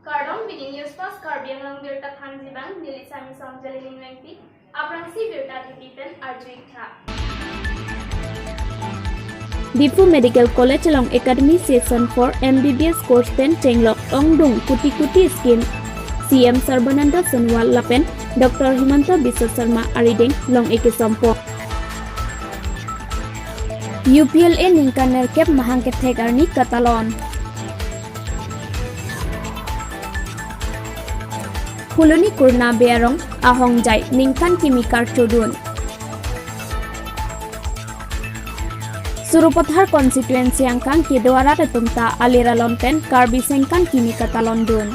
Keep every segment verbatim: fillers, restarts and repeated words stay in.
Kardom, pini News Fast Karbi Anglong birta thanji abang, neli Sami Song Jalining Wengpi. Aphrangsi birta thepi pen arju-ik tha. Diphu Medical College along academic session for M B B S course pen chenglok, ongdung kuti kuti scheme, C M Sarbananda Sonowal lapen Doctor Himanta Biswa Sarma arideng long-ik kesompon. U P L A ningkan nerkep mahang kethek arni katalon. Phuloni Kurna Bey arong ahongjai ningkan kimi karchodun. Sarupathar constituency angkang kedo arat atum ta alir alon pen Karbi sengkan kimi katalondun.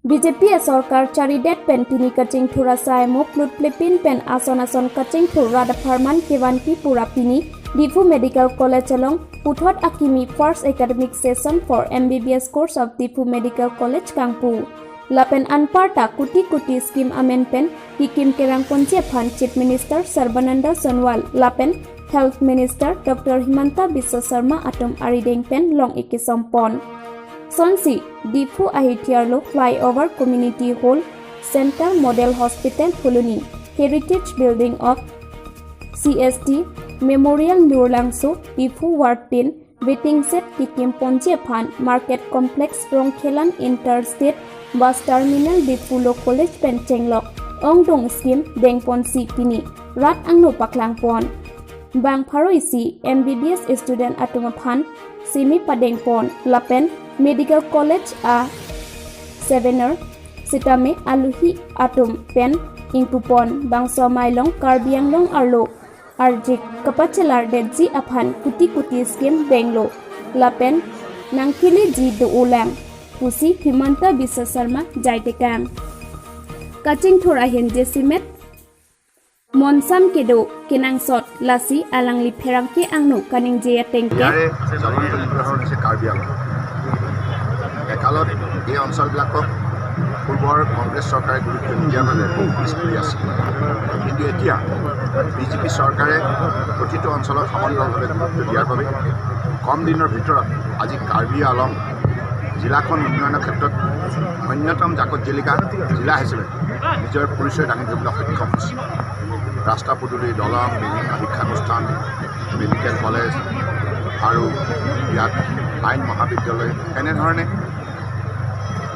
B J P asorkar charidet pen pini kachingthur asai mo klutplepin pen ason ason kachingthur rat apharman kevanpi pura pini Diphu Medical College along puthot akimi first academic session for M B B S course of Diphu Medical College kangpu. Lapen anparta kuti kuti scheme amen pen kikim kerangponji aphan Chief Minister Sarbananda Sonowal lapen Health Minister Doctor Himanta Biswa Sarma atum arideng pen long-ik kesompon. Sonsi, Diphu ahithiarlo Flyover Community Hall, Center Model Hospital Phuloni, Heritage Building of C S T, Memorial Nurlangso, Diphu Ward tin, waiting shed kikimponji aphan Market Complex Rongkhelan Interstate Bus Terminal Diphu lo college pen chenglok ongdung scheme dengponsi pini rat angno paklangpon. Bang pharo isi M B B S student atum aphan simi padengpon lapen medical college a souvenir sitame aluhi atum pen ingpupon. Bangso amei along Karbi Anglong arlo arjik kapachelardetji aphan kuti kuti scheme denglo lapen nangkeleji do-olang pusi Himanta Biswa Sarma jaitekang. Kachingthur ahin jasemet monsam kedo kenangsot, lasi alangli pherangke angno kaningje ateng ke. ইয়াৰে জলন্ত নিগ্ৰহণ হৈছে কাৰ্বি আংলং। একালত এই অঞ্চলবিলাকক পূৰ্বৰ কংগ্ৰেছ চৰকাৰে গুৰুত্ব নিদিয়াৰ বাবে বহু পিছ পৰি আছিল। কিন্তু এতিয়া বিজেপি চৰকাৰে প্ৰতিটো অঞ্চলত সমান্তৰালভাৱে গুৰুত্ব দিয়াৰ বাবে কম দিনৰ ভিতৰত আজি কাৰ্বি আংলং জিলাখন উন্নয়নৰ ক্ষেত্ৰত অন্যতম জাকত জিলিকা জিলা হিচাপে নিজৰ পৰিচয় দাঙি ধৰিবলৈ সক্ষম হৈছে। ৰাস্তা পদূলি, দলং, বিভিন্ন শিক্ষানুষ্ঠান, মেডিকেল কলেজ আৰু ইয়াত আইন মহাবিদ্যালয়, এনেধৰণে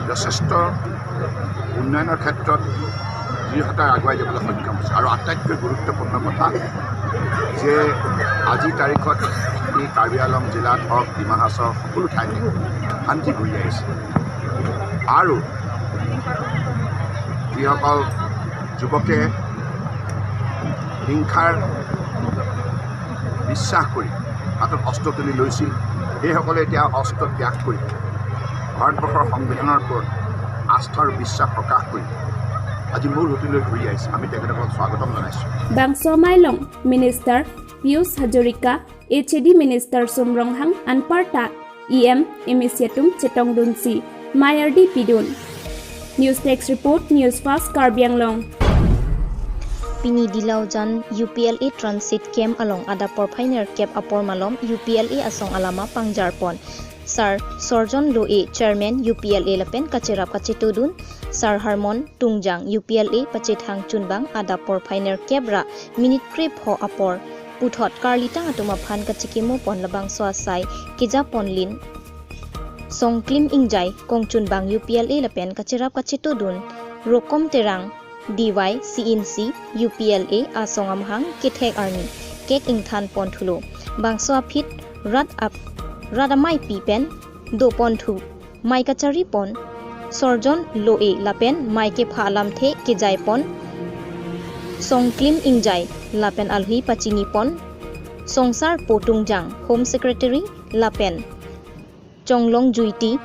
যথেষ্ট উন্নয়নৰ ক্ষেত্ৰত দৃঢ়তাৰে আগুৱাই যাবলৈ সক্ষম হৈছে। আৰু আটাইতকৈ গুৰুত্বপূৰ্ণ কথা যে আজিৰ তাৰিখত এই কাৰ্বি আংলং জিলাত হওক, ডিমা হাছাও সকলো ঠাইতে শান্তি ঘূৰি আহিছে। আৰু যিসকল যুৱকে হিংসাৰ বিশ্বাস কৰি হাতত অস্ত্ৰ তুলি লৈছিল, সেইসকলে এতিয়া অস্ত্ৰ ত্যাগ কৰি ভাৰতবৰ্ষৰ সংবিধানৰ ওপৰত আস্থা আৰু বিশ্বাস প্ৰকাশ কৰি আজি মূল সুঁতিলৈ ঘূৰি আহিছে। আমি তেখেতসকলক স্বাগতম জনাইছোঁ। Bangso amei along Minister Piyush Hazarika, H A D Minister Sum Ronghang anparta E M, M A C atum chetongdunsi mei ardi pidun. News Desk Report, News Fast Karbi Anglong. Pini Dilaujan U P L A Transit Camp along adap porphai nerkep apor malom U P L A asong alama pangjarpon. Sar Sorjon Loh-e, Chairman U P L A lapen kacherap kachetodun, Sar Harmon Tungjang, U P L A pachethang chunbang, adap porphai nerkep ra minute krepho apor puthot karlitang atum aphan kachikimopon, labangso asai kejaponlin Songklim Ingjai, kongchunbang U P L A lapen kacherap kachetodun Rokom Terang, D Y, C N C, U P L A asong amahang kethek arni kek ingthanpon thulo. Bangso aphi rat ap, rat ameipi pen doponthu, mei kacharipon Sorjon Loh-e lapen mei kepha alamthe kejaipon Songklim Ingjai lapen alohi pachinipon Songsarpo Tungjang, Home Secretary, lapen Chonglong Juiti,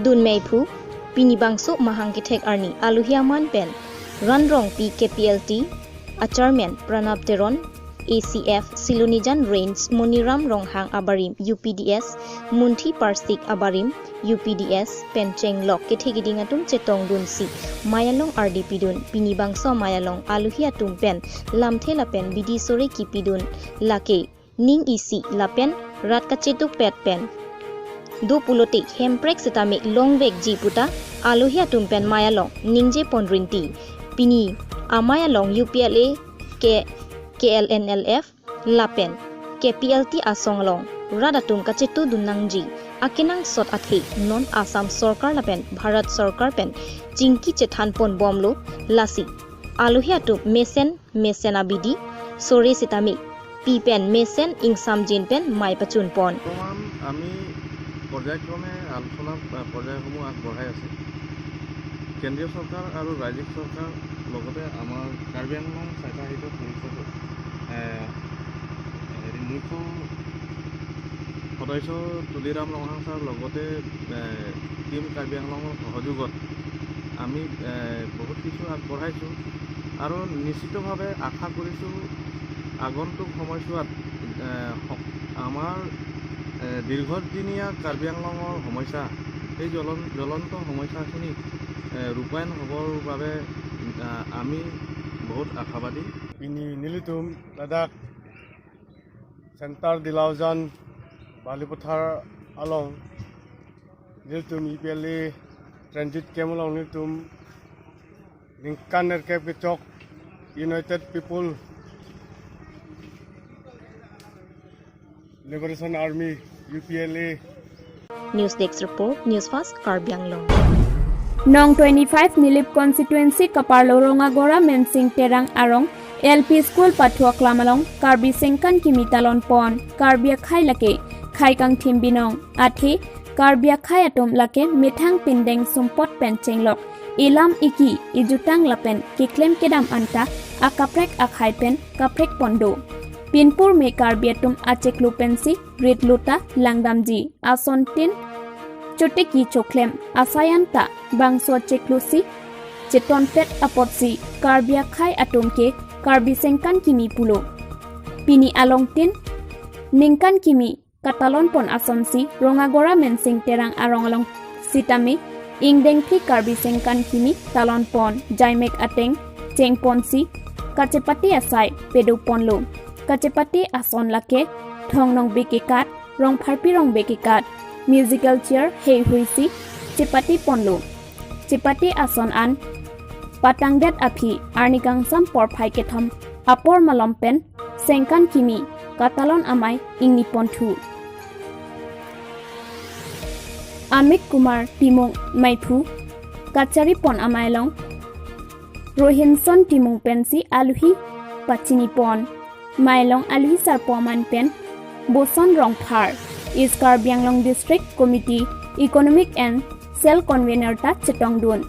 dunmeiphu, pini bangso mahang kethek arni alohi aman pen Ranrongpi K P L T a Chairman Pranab Teron, A C F Silonijan Range Moniram Ronghang abarim U P D S, Munthi Parsik abarim U P D S pen chenglok kethe keding atum chetongdunsi mei along ardi pidun. Pini bangso mei along alohi atum pen lamthe lapen bidi sore kipidun, lake ning isi lapen rat kachetukpet pen do pulote hemprek setame longvekji puta alohi atum pen mei along ningje pon rinti. Pini amei along U P L A, K, K L N L F lapen K P L T asong along rat atum kachetudun nangji akenangsot athe non Assam sorkar lapen Bharat sorkar pen chingki chethan pon bomlo. Lasi alohi atum mesen mesen abidi sore setame pi pen mesen ingsamjin pen mei pachun pon. বৰ্তমান আমি পৰ্যায়ক্ৰমে আলোচনা, আ, পৰ্যায়সমূহ আগবঢ়াই আছে। কেন্দ্ৰীয় চৰকাৰ আৰু ৰাজ্যিক চৰকাৰ লগতে আমাৰ কাৰ্বি আংলং স্বায়ত্তশাসিত পৰিষদে, এ, হেৰি, মুখ্য সদস্য তুলিৰাম ৰংহাং ছাৰ লগতে, এ, টিম কাৰ্বি আংলঙৰ সহযোগত আমি, এ, বহুত কিছু আগবঢ়াইছোঁ আৰু নিশ্চিতভাৱে আশা কৰিছোঁ আগন্তুক সময়ছোৱাত, এ, স-, আমাৰ, এ, দীৰ্ঘদিনীয়া কাৰ্বি আংলঙৰ সমস্যা, সেই জ্বলন-, জ্বলন্ত সমস্যাখিনি, এ, ৰূপায়ণ হ'বৰ বাবে, আ, আমি বহুত আশাবাদী। Pini nelitum ladak Center Dilaujan Balipathar along nelitum U P L A transit camp along nelitum ningkan nerkep kechok United People Liberation Army, U P L A. News Desk Report, News Fast, Karbi Anglong. Nong twenty-five Nilip Constituency kaparlo Rongagora Mensing Terang arong L P School pathu aklam along Karbi Sengkan Kimi talon pon. Karbi akhai lake khai kangthim binong, athe Karbi akhai atum lake methang pindeng sumpot pen chenglok, ilam iki ijutang lapen keklem kedam anta akaprek akhai pen kaprek pon do. Pinpur me Karbi atum achiklo pensi rit luta langdamji. Asontin choteki choklem asai anta bangso achiklo si chetonpet apotsi Karbi akhai atum ke Karbi Sengkan Kimi pulo. Pini alongtin Ningkan Kimi katalon pon asonsi Rongagora Mensing Terang arong along sitame ingdeng phli Karbi Sengkan Kimi talon pon, jaimek ateng cheng ponsi kachepate asai pedo ponlo. Kachepate ason lake thong nongbe kekat, rong pharpi rongbe kekat, musical chair heihui si chepate ponlo. Chepate ason an patangdet aphi arni kangsam porphai kethom apor malom pen Sengkan Kimi katalon amei ingni ponthu. Amit Kumar Timung meiphu kachari pon amei along Rohinson Timung pensi alohi pachini pon. Mei along alohi sarpo amen pen Boson Rongphar, East Karbi Anglong District Committee Economic and Cell Convener ta chetongdun.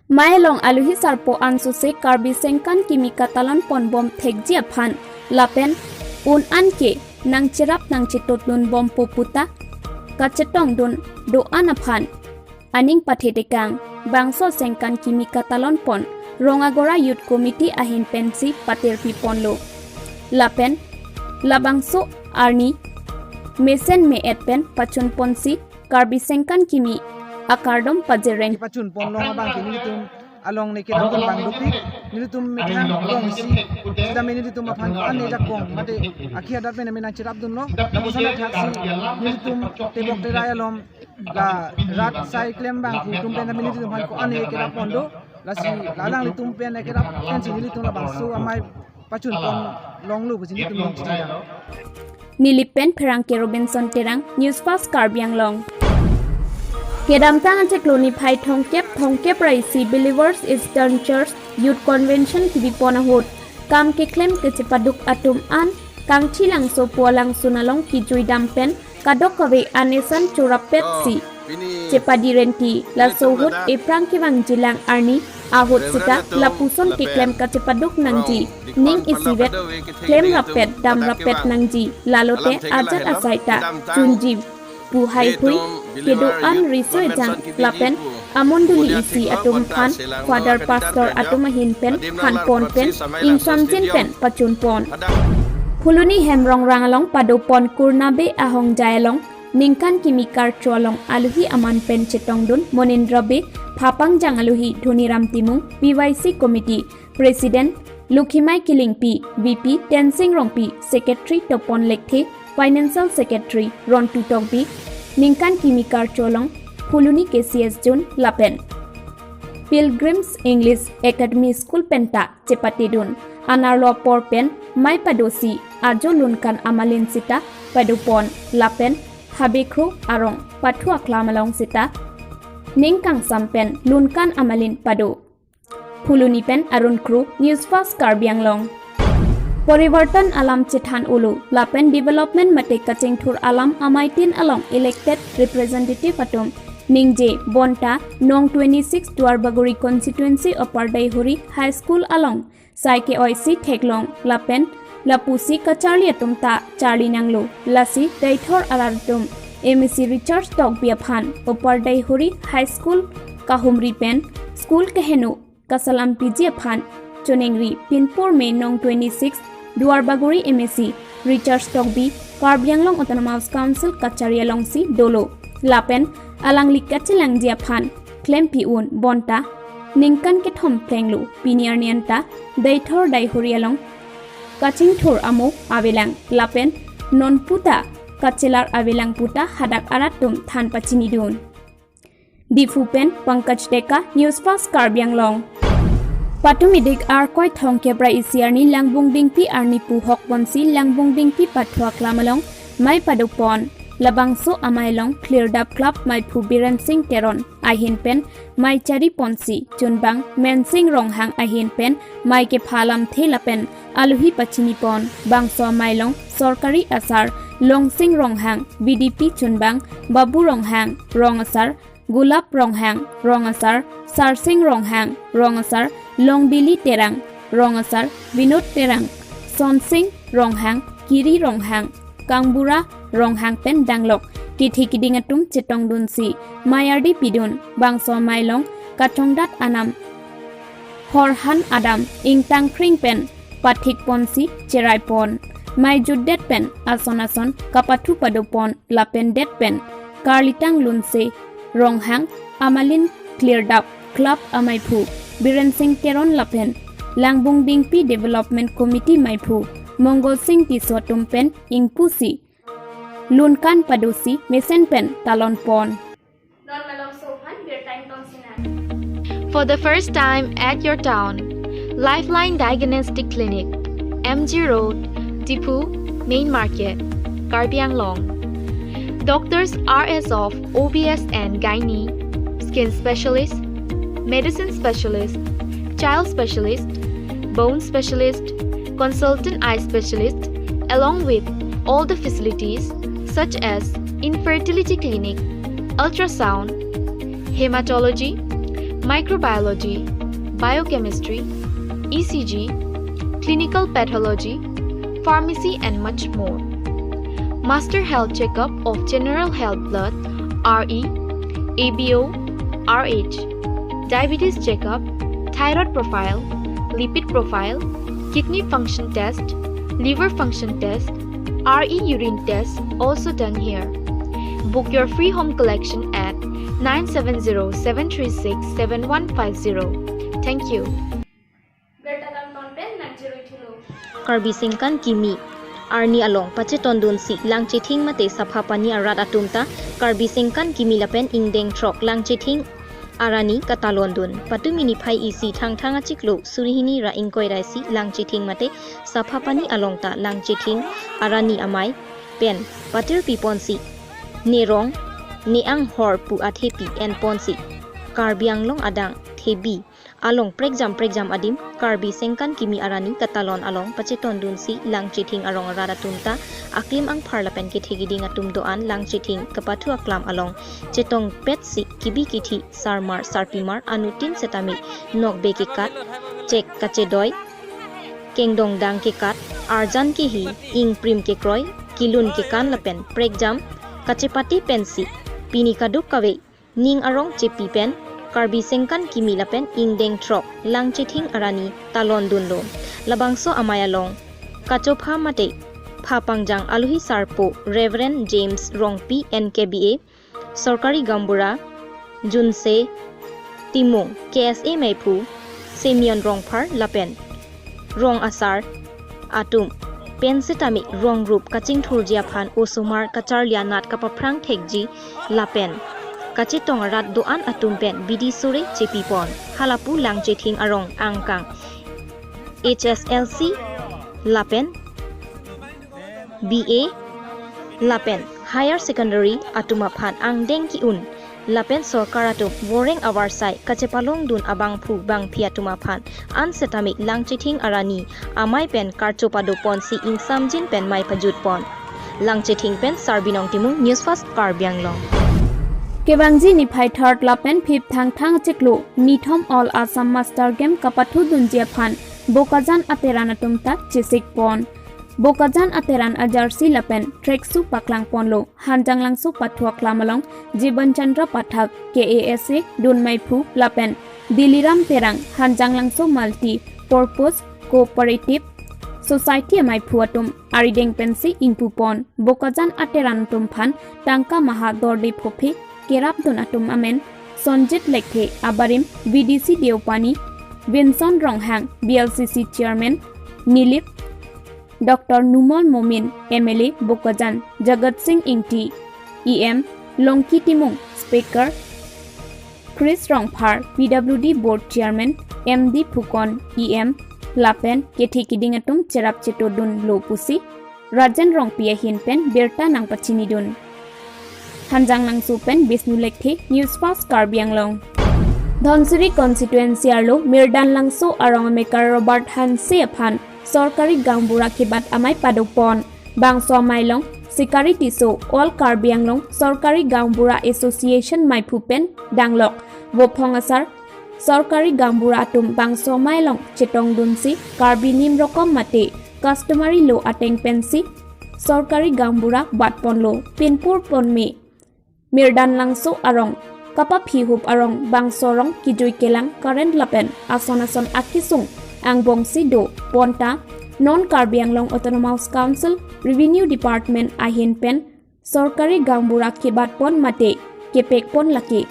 Mei along alohi sarpo ansose Karbi Sengkan Kimi katalon pon bom thekji aphan lapen un an ke nangcherap nangchetutdun bompo puta kachetongdun do-an aphan aning pathetekang. Bangso Sengkan Kimi katalon pon Rongagora Youth Committee ahin pensi patirpi ponlo. Lapen labangso arni mesen me-et pen pachun ponsi Karbi Sengkan Kimi akardom pajireng. Pachun ponlong abang ke nelitum along ne kedam abang dopik, nelitum methang dongsi sitame nelitum aphan ko-an ne jakong mate akhi adat pen nangcherapdunlo. Lapuson athaksi nelitum tebok terai alom la rat sai klem abang ke itum pen tame nelitum aphan ko-an ne kerap pon do. Lasi la alanglitum pen ne kerap pensi nelitum labangso amei pachun ponlonglo pusi nelitum long chitida. Nilip pen Pherangke Robinson Terang, News Fast Karbi Anglong. Kedamtang achiklo niphai thomkep, thomkep ra isi Believers Eastern Church Youth Convention kebi pon ahut kam keklem kachepaduk atum an Kangthilangso pu alangsun along kejui dam pen kadokave anesan chorap petsi chepadi renti. Laso ahut ephrang kevangjilang arni ahut seta lapuson keklem kachepaduk nangji, ning isivet klem rappet dam rappet nangji, lalote ajat asai ta chunji pu heihui kedo-an riso ejang lapen Amondoli isi atum aphan, Father Pastor atum ahin pen, han pon pen, ingsamjin pen pachun pon. Phuloni hem rongrang along pado pon Kurna Bey ahongjai along, ningkan kimi karcho along alohi aman pen chetongdun Monindra Bey, Phapang Jang alohi Dhoniram Timung, P Y C Committee President Lukhimai Killingpi, V P Tensing Rongpi, Secretary Topon Lekthe, Financial Secretary Rontu Tokbi, ningkan kimi karcho along Phuloni K C S Zone lapen Pilgrims English Academy School penta chepatedun. Anerlo apor pen mei padosi ajo lunkan amalin sita pado pon lapen Habekhro arong pathu aklam along sita ning kangsam pen lunkan amalin pado. Phuloni pen Arun Kro, News Fast Karbi Anglong. Porivartan alam chethan olo lapen development mate kachingthur alam ameitin along elected representative atum ningje bonta Nong twenty-six Duarbagori constituency Upper Daihori High School along sai ke-oi si theklong lapen lapusi kacharli atum ta charli nanglo, lasi Deithor arat atum M A C Richard Tokbi aphan Upper Daihori High School kahumri pen school keheno kasalam piji aphan choningri pinpur me Nong twenty-six Duarbagori M A C Richard Tokbi Karbi Anglong Autonomous Council kachari alongsi dolo lapen alangli kachelangji aphan klempi un bonta ningkan kethom plenglo, pini arni anta Deithor Daihori along kachingthur amo avelang lapen nonputa kachelar avelang puta hadak arat atum than pachinidun. Diphu pen Pankaj Deka, News Fast Karbi Anglong. Patumi dik Arkoi Thongkep ra isi arni Langbung Dingpi arni pu hok ponsi Langbung Dingpi pathu aklam along mei pado pon. Labangso amei along Klirdap Club meiphu Biren Singh Teron ahin pen mei chari ponsi chunbang Mensing Ronghang ahin pen mei kepha lamthe lapen alohi pachini pon. Bangso amei along sorkari asar Longsing Ronghang, V D P chunbang Babu Ronghang, rong asar Gulap Ronghang, rong asar Sarsing Ronghang, rong asar Longdili Terang, rong asar Vinod Terang, Sonsing Ronghang, Kiri Ronghang, Kangbura Ronghang pen danglok kethe kiding atum chetongdunsi mei ardi pidun. Bangso amei along kachongdat anam Horhan Adam ingtang kring pen pathik ponsi cherai pon. Mei jutdet pen ason ason kapathu pado pon lapen det pen Karlitang Lunse Ronghang, amalin Klirdap Club ameiphu Biren Singh Teron lapen Langbung Dingpi Development Committee meiphu Mongol Singh Tisso atum pen ingpusi lunkan padosi mesen pen talon pon. Non malom sophan birta ingtong sinan. For the first time at your town, Lifeline Diagnostic Clinic, M G Road, Diphu, Main Market, Karbi Anglong. Doctors are as of O B S and Gynae, Skin Specialist, Medicine Specialist, Child Specialist, Bone Specialist, Consultant Eye Specialist, along with all the facilities such as Infertility Clinic, Ultrasound, Hematology, Microbiology, Biochemistry, E C G, Clinical Pathology, Pharmacy and much more. Master Health Checkup of General Health Blood, R E, A B O, R H, Diabetes Checkup, Thyroid Profile, Lipid Profile, Kidney Function Test, Liver Function Test, R E Urine Test also done here. Book your free home collection at nine seven zero seven three six seven one five zero. Thank you. Birta kangton pen nangcherui thulo. Karbi Sengkan Kimi arni along pachetondunsi Langchething mate Saphapani arat atum ta Karbi Sengkan Kimi lapen ingdeng throk Langchething arani katalondun. Patumi niphai isi Thangthang achiklo suri hini ra ingkoi ra isi Langchething mate Saphapani along ta Langchething arani amei pen patirpi ponsi ne rong ne anghor pu athepi en ponsi Karbi Anglong adang thebi along prekjam prekjam adim Karbi Sengkan Kimi arani katalon along pachetondunsi Langchething arong arat atum ta aklim angphar lapen kethe kiding atum do-an Langchething kapathu aklam along chetongpetsi kibi kithi sarmar sarpimar anuttin setame nokbe kekat, chek kachedoi, kengdongdang kekat, arjan kehi, ingprim kekroi, kilun kekan lapen prekjam kachepate pensi pini kaduk kave ning arong chepi pen Karbi Sengkan Kimi lapen ingdeng throk Langchething Arani talon dunlo. Labangso amei along kachopha mate pha pangjang alohi sarpo Reverend James Rongpi N K B A, Sorkari Gaonbura Junse Timung, K S A meiphu Simeon Rongphar lapen rong asar atum pen setame rong rup kachingthurji aphan osomar kacharli anat kapaphrang thekji lapen kachetong arat do-an atum pen bidi sore chepipon. Halapu Langchething arong angkang H S L C lapen B A lapen higher secondary atum aphan angdeng ki-un lapen sorkar atum voreng avarsai kachepalongdun abangphu bangphi atum aphan an setame Langchething Arani amei pen karcho padoponsi ingsamjin pen mei pajutpon. Langchething pen Sarbinong Timung, News Fast Karbi Anglong. Kevangji niphai third lapen fifth Thangthang chiklo nithom All Assam Master Game kapathudunji aphan Bokajan ateran atum ta chesikpon. Bokajan ateran ajersey lapen tracksuit paklangponlo. Hanjanglangso pathu aklam along Jiban Chandra Pathak, K A S A dun meiphu lapen Diliram Terang, Hanjanglangso Multi Purpose Cooperative Society ameiphu atum arideng pensi ingpupon. Bokajan ateran atum aphan tangka maha dorde phophe kerapdun atum amen Sonjit Lekthe, abarim V D C Deopani, Vinson Ronghang, B L C C Chairman Nilip, Doctor Numal Momin, M L A Bokajan, Jagat Singh Ingti, E M, Longki Timung, Speaker, Chris Rongphar, P W D Board Chairman, M D Phukon, E M, lapen kethe kiding atum cherap chetodunlo pusi Rajen Rongpi ahin pen birta nangpachinidun. Hanjanglangso pen Bisnu Lekthe, News Fast Karbi Anglong. Dhansiri constituency arlo Mirdanlangso arong amekar Robert Hanse aphan Sorkari Gaonbura kebat amei padopon. Bangso amei along Sikari Tisso, All Karbi Anglong Sorkari Gaonbura Association meiphu pen danglok Vophong asar Sorkari Gaonbura atum bangso amei along chetongdunsi Karbi nim rokom mate customary law ateng pensi Sorkari Gaonbura batponlo. Pinpur ponme Mirdanlangso arong kapaphihup arong bangso arong kejui kelang, current lapen ason ason akesung angbongsi dopon ta non Karbi Anglong Autonomous Council Revenue Department ahin pen Sorkari Gaonbura kebatpon mate kepekpon lake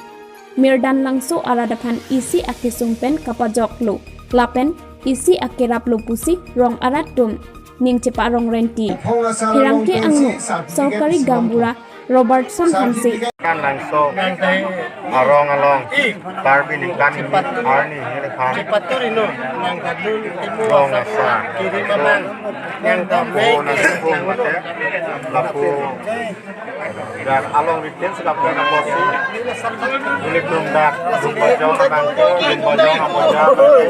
Mirdanlangso arat aphan isi akesung pen kapajoklo lapen isi akeraplo pusi rong arat atum ning cheparong renti. Hirangke angno Sorkari Gaonbura Robertson Hanse. Mirdanlangso arong along Karbi ningkan arni niliphan rong asar. Lapu dak along retail sila pena kosi. Nelitum dak Dumbajong abangke, Dumbajong Amoja abangke.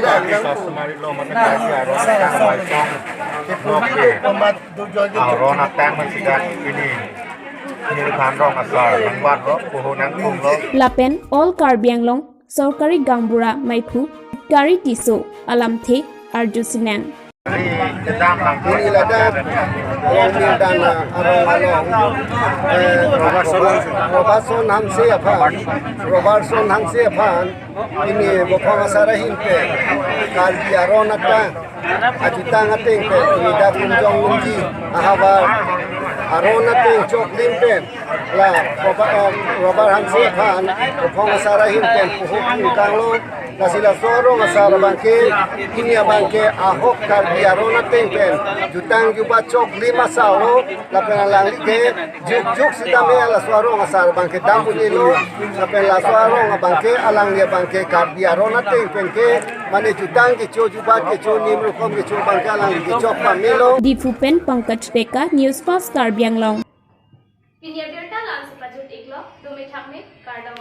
Dak customary law mate Karbi arong atang baisong. Noke arong atang masidak ini. Niliphan rong asar nangbatlo, puhu nangkunglo. Lapen All Karbi Anglong Sorkari Gaonbura meiphu Sikari Tisso alamthe arjusinang. Ini ladak Mirdan arong along, eh, Robertson Hanse aphan, Robertson Hanse aphan, ini Vophong asar ahin pen Karbi arong atang ajutang ateng pen, ini dak Kumjong Lumji ahavar arong ateng choklim pen la Robert, eh, Robert Hanse aphan Vophong asar ahin pen puhu ingkanglo. Lasi laso arong asar abangke, ini abangke ahok Karbi arong ateng pen jutang jubat choklim asarlo, lapen alangli ke jukjuk sitame laso arong asar abangke dam unilo, lapen laso arong abangke alangli abangke Karbi arong ateng penke mane jutang kecho jubat kecho nim rokom kecho abangke alangli kechok pamelo. Diphu pen Pankaj Deka, News Fast Karbi Anglong. Pini abirta la-ansi pajut iklo, dome thakme, kardom.